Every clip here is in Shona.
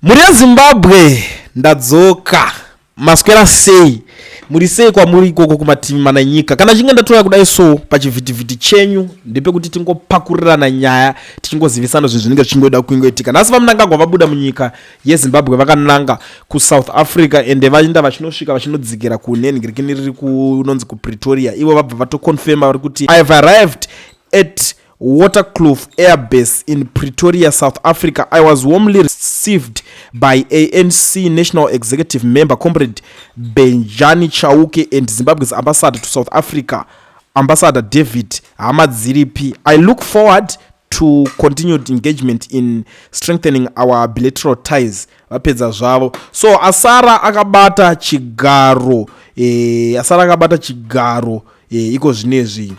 Mhuri yeZimbabwe, ndadzoka. Maswera sei? Muri sei kwamuri ikoko kumativi mana nyika? Kana chinge ndatouya kudai so pachivhitivhiti chenyu ndepekuti tingopakurirana nyaya, tichingozivisana zvinhu zvinenge zvichingoda kungoitika. Nhasi VaMnangagwa vabuda munyika yeZimbabwe vakananga kuSouth Africa, ende vaenda vachinosvika vachinodzikira kunengirikini riri kunonzi kuPretoria. Ivo vabva vatoconfirma, vari kuti, "I have arrived at Waterkloof Air Base in Pretoria, South Africa. I was warmly received by ANC National Executive Member Comrade Benjani Chauke and Zimbabwe's ambassador to South Africa, Ambassador David Hamadziripi. I look forward to continued engagement in strengthening our bilateral ties." Vapedza zvavo. So asara akabata chigaro, asara akabata chigaro iko zvinezvi,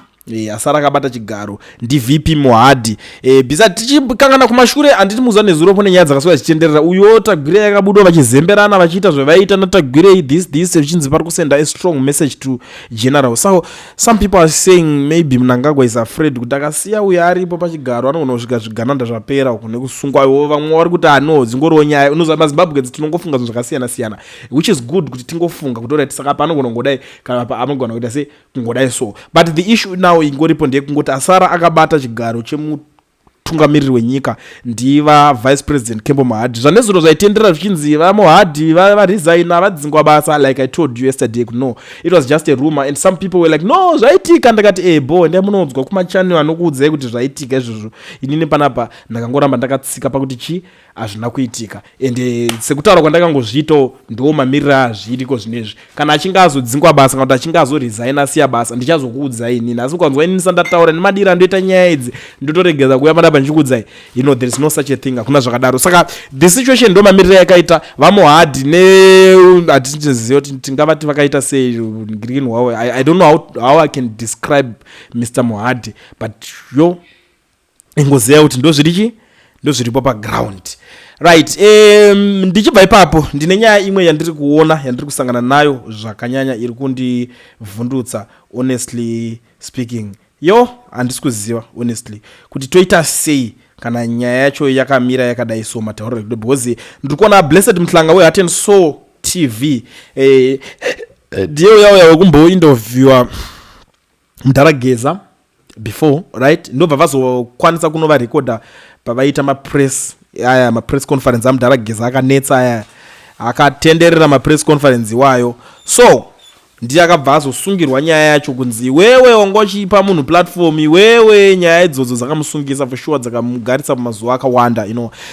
asara akabata chigaro ndiVP Mohadi. Bisa tichikangana kumashure, handiti muzuva nezuro pane nyaya dzakaswera dzichitenderera. Uyo Tagwirei yakabuda vachizemberana, vachiita zvavaita naTagwirei, this zvichinzi pari kusenda a strong message to general. So some people are saying maybe Mnangagwa is afraid kuti akasiya uyo aripo pachigaro anogona kusvika zvigananda zvapera uko nekusungwa. Iwo vamwe vari kuti ano dzingoriwo nyaya. Unoziva maZimbabwe tinongofunga zvinhu zvakasiyana siyana, which is good kuti tingofunga kuti alright, saka pa anogona kungodai kana pa anogona kuita sei, kungodai. So but the issue now ingoripo ndeyekungoti asara akabata chigaro chemutungamiriri wenyika ndiva Vice President Kembo Mohadi. Zvanezuro zvaitenderera zvichinzi VaMohadi varesigna, vadzingwa basa, like I told you yesterday, no, it was just a rumor, and some people were like, "No, zvaitika." Ndakati, "Ebo, ndai munonzwa kumachannel anokuudzai kuti zvaitika izvozvo." Inini panapa ndakangoramba ndakatsika pakuti chi hazvina kuitika, ende sekutaura kwandakangozviitawo ndo mamiriro azviriko zvinezvi. Kana achinge azodzingwa basa kana kuti achinge azoresigna, asiya basa, ndichazokuudzai inini. Asi ukanzwa inini sandataura nemadiro andoita nyaya idzi, ndotoregedza kuuya panapa ndichikuudzai. There is no such a thing, hakuna zvakadaro. Saka the situation ndo mamiriro yakaita VaMohadi ne hatichiziva kuti tingavati vakaita sei green hwavo. I don't know how I can describe Mr Mohadi, but yo, ingoziva kuti ndo zviri chi ndo zviripo paground, right? Ndichibva ipapo, ndine nyaya imwe yandiri kuona, yandiri kusangana nayo zvakanyanya, iri kundivhundutsa. Honestly speaking, yo, handisi kuziva honestly kuti toita sei kana nyaya yacho yakamira yakadai. So matauriro ekuti, because ndiri kuona Blessed Mhlanga weHeart and Soul TV, ndiye uyauya wekumbointerviewa Mudhara Geza before, right? Ndobva vazokwanisa kunovarekodha pavaita mapress aya, mapress conference aMudhara Geza akanetsa aya, akatenderera mapress conference iwayo. So ndiye akabva azosungirwa nyaya yacho kunzi iwewe wanga uchipa munhu platform iwewe. Nyaya idzodzo dzakamusungisa for sure, dzakamugarisa mumazuva akawanda.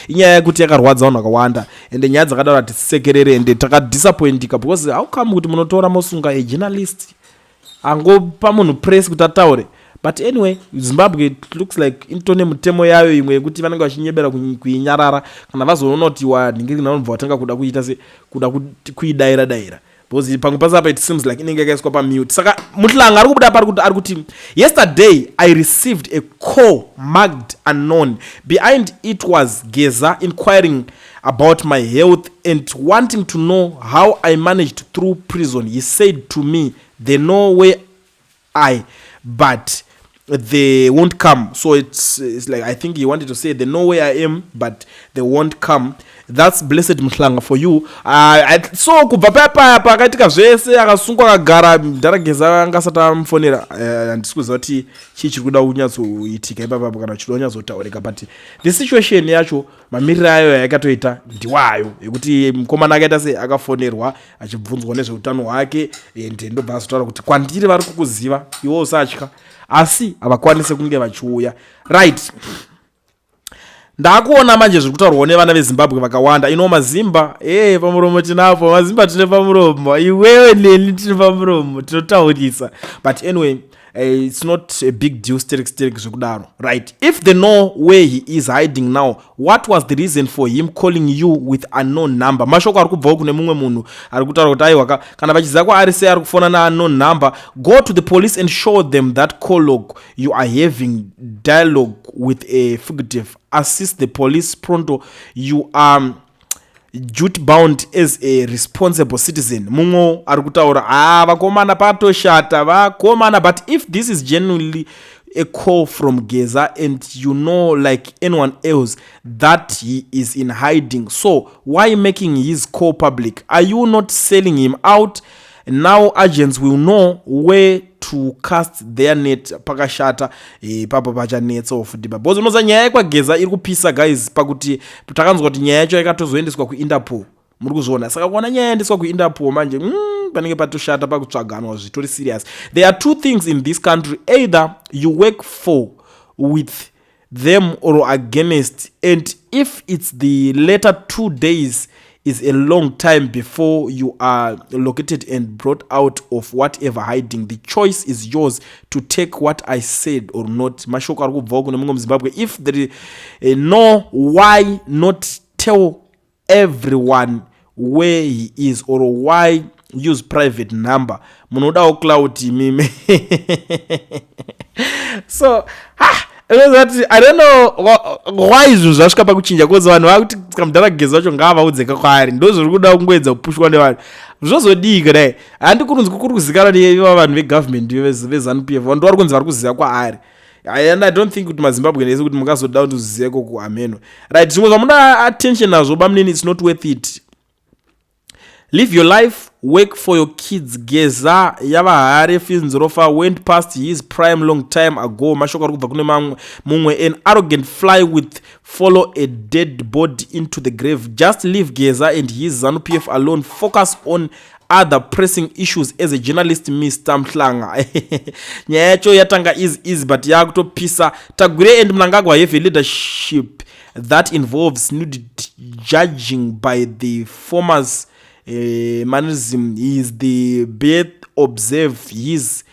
Inyaya yekuti yakarwadza vanhu vakawanda, ende nyaya dzakadaro hatisekerere, ende takadisappointika because how come kuti munotora mosunga a journalist angopa munhu press kuti ataure? But anyway, Zimbabwe, it looks like itone mutemo yayo imwe yekuti vanenge vachinyebera kuinyarara. Kana vazoona kuti wanhingirina, vanobva vatanga kuda kuita se kuda kuidaira daira, because pamwe pasapa it seems like inenge yakaiswa pamute. Saka Mhlanga ari kubuda pari kuti, ari kuti, "Yesterday I received a call marked unknown. Behind it was Geza inquiring about my health and wanting to know how I managed through prison. He said to me they know where I, but they won't come." So it's like, I think he wanted to say they know where I am, but they won't come. That's Blessed Mhlanga for you. So kubva paya pakaitika zvese, akasungwa, akagara, Mudhara Geza anga asati amufonera. Handisi kuziva kuti chii chiri kuda kunyatsoitika ipapapo kana chiri kunyatsotaurika, but the situation yacho, mamiriro ayo yakatoita ndiwayo yekuti mukomana akaita sei, akafonerwa achibvunzwa nezveutano hwake, and ndobva azotaura kuti kwandiri vari kukuziva iwe, usatya, asi havakwanisi kunge vachiuya, right? Ndaakuona manje zviri kutaurwawo nevana veZimbabwe vakawanda ino mazimba e pamuromo tinapo, mazimba tine pamuromo, iwewe neni tine pamuromo, tinotaurisa. But anyway, it's not a big deal steric steric zvekudaro, right? "If they know where he is hiding now, what was the reason for him calling you with unknown number?" Mashoko ari kubvawo kune mumwe munhu ari kutaura kuti aiwa, kana vachiziva kwaari, sei ari kufona neunknown number? "Go to the police and show them that call log. You are having dialogue with a fugitive. Assist the police pronto. You are duty bound as a responsible citizen." Mumwe ari kutaura, "Ha, vakomana, patoshata vakomana." But if this is genuinely a call from Geza and you know, like anyone else, that he is in hiding. So why making his call public? Are you not selling him out? Now agents will know where to cast their net. Pakashata ipapo, pachanetsawo futi, because unoza nyaya yekwaGeza iri kupisa, guys, pakuti takanzwa kuti nyaya yacho yakatozoendeswa kuInterpol. Muri kuzviona? Saka kuona nyaya yaendeswa kuInterpol manje, panenge patoshata, pakutsvaganwa zvitori serious. There are two things in this country: either you work for with them or against, and if it's the latter, 2 days is a long time before you are located and brought out of whatever hiding. The choice is yours to take what I said or not. Mashoko ari kubvawo kune mumwe muZimbabwe. If there is no, why not tell everyone where he is, or why use private number? Munodawo clout imimi. So, ah, that I don't know why zvinhu zvasvika pakuchinja, 'cause vanhu vakuti kamudhara Geza wacho ngaavaudzeka kwaari. Ndo zviri kuda kungoedza kupushwa nevanhu. Zvozodii kudai? Handi kurunzi kuri kuzikanwa neiva vanhu vegovernment veZANU PF. Vanhu vari kunzi vari kuziva kwaari, and I don't think kuti maZimbabwe ese kuti mungazoda kuti uzive koko ameno. Right, zvimwe zvamuda attention nazvo, bamunini, it's not worth it. Live your life, work for your kids. Geza yavahare finzrofa went past his prime long time ago. Mashoko ari kubva kune mamwe mumwe. An arrogant fly with follow a dead body into the grave. Just leave Geza and his ZANU PF alone. Focus on other pressing issues as a journalist, Mr Mhlanga. Nyaya yacho yatanga easy easy, but yakutopisa. Tagwirei and Mnangagwa have a leadership that involves nudity. Judging by the former's mannerism, he is the birth. Observe his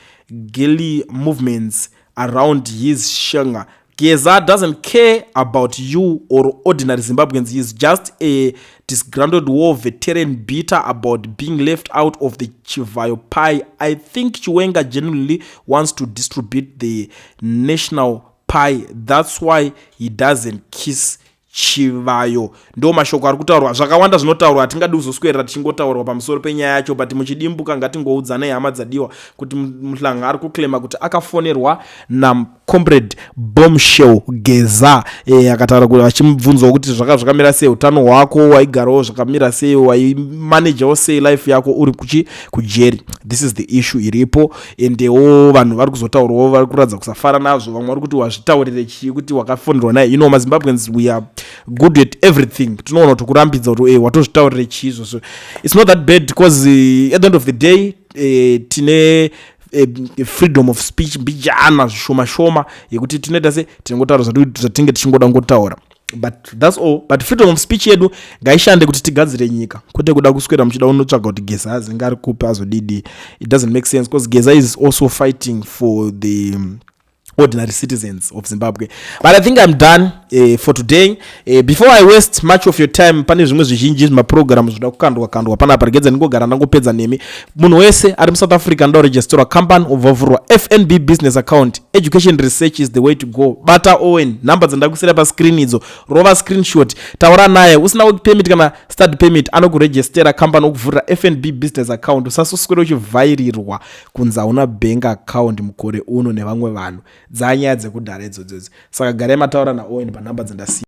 gilly movements around his shanga. Geza doesn't care about you or ordinary Zimbabweans. He is just a disgruntled war veteran, bitter about being left out of the Chivayo pie. I think Chiwenga genuinely wants to distribute the national pie. That's why he doesn't kiss Chivayo. Ndo mashoko ari kutaurwa. Zvakawanda zvinotaurwa, hatingadi kuzoswerera tichingotaurwa pamusoro penyaya yacho, but muchidimbuka ngatingoudzanai, hama dzadiwa, kuti Muhlanga ari kuclaima kuti akafonerwa nacomrade Bombshell Geza. Akataura kuti vachimubvunzawo kuti zvaka zvakamira sei, utano hwako, waigarawo zvakamira sei, waimanajawo sei life yako uri kuchi kujeri. This is the issue iripo. Endewo vanhu vari kuzotaurawo, vari kuratidza kusafara nazvo. Vamwe vari kuti wazvitaurire chii kuti wakafonerwa naye? MaZimbabweans, we are good at everything. Tinoona kuti kurambidza kuti watozvitaurire chii izvozvo. It's not that bad, because at the end of the day, tine freedom of speech mbijana, zvishoma shoma, yekuti tinoita se tinongotaura zvatinge tichingoda kungotaura, but that's all. But freedom of speech yedu ngaishande kuti tigadzire nyika, kwete kuda kuswera muchida kunotsvaga kuti Geza azinge ari kupi, azodidi. It doesn't make sense, because Geza is also fighting for the ordinary citizens of Zimbabwe. But I think I'm done for today. Before I waste much of your time, pane zvimwe zvizhinji zvimaprogram zvinoda kukandwa kandwa panapa. Regedza ndingogara ndangopedza nemi. Munhu wese ari muSouth Africa anoda kuregisterwa company, ubva vhurwa FNB business account, Education Research is the way to go. Bata Owen, nhamba dzandakusira pascreen idzo, rova screenshot, taura naye. Usina work permit kana study permit, anokuregistera company, okuvhurira FNB business account. Usasoswera uchivhairirwa kunzi hauna bank account mukore uno nevamwe vanhu. Dzanyaya dzekudhara idzodzodzo. Saka garai mataura naOwen panhamba dzandasiya.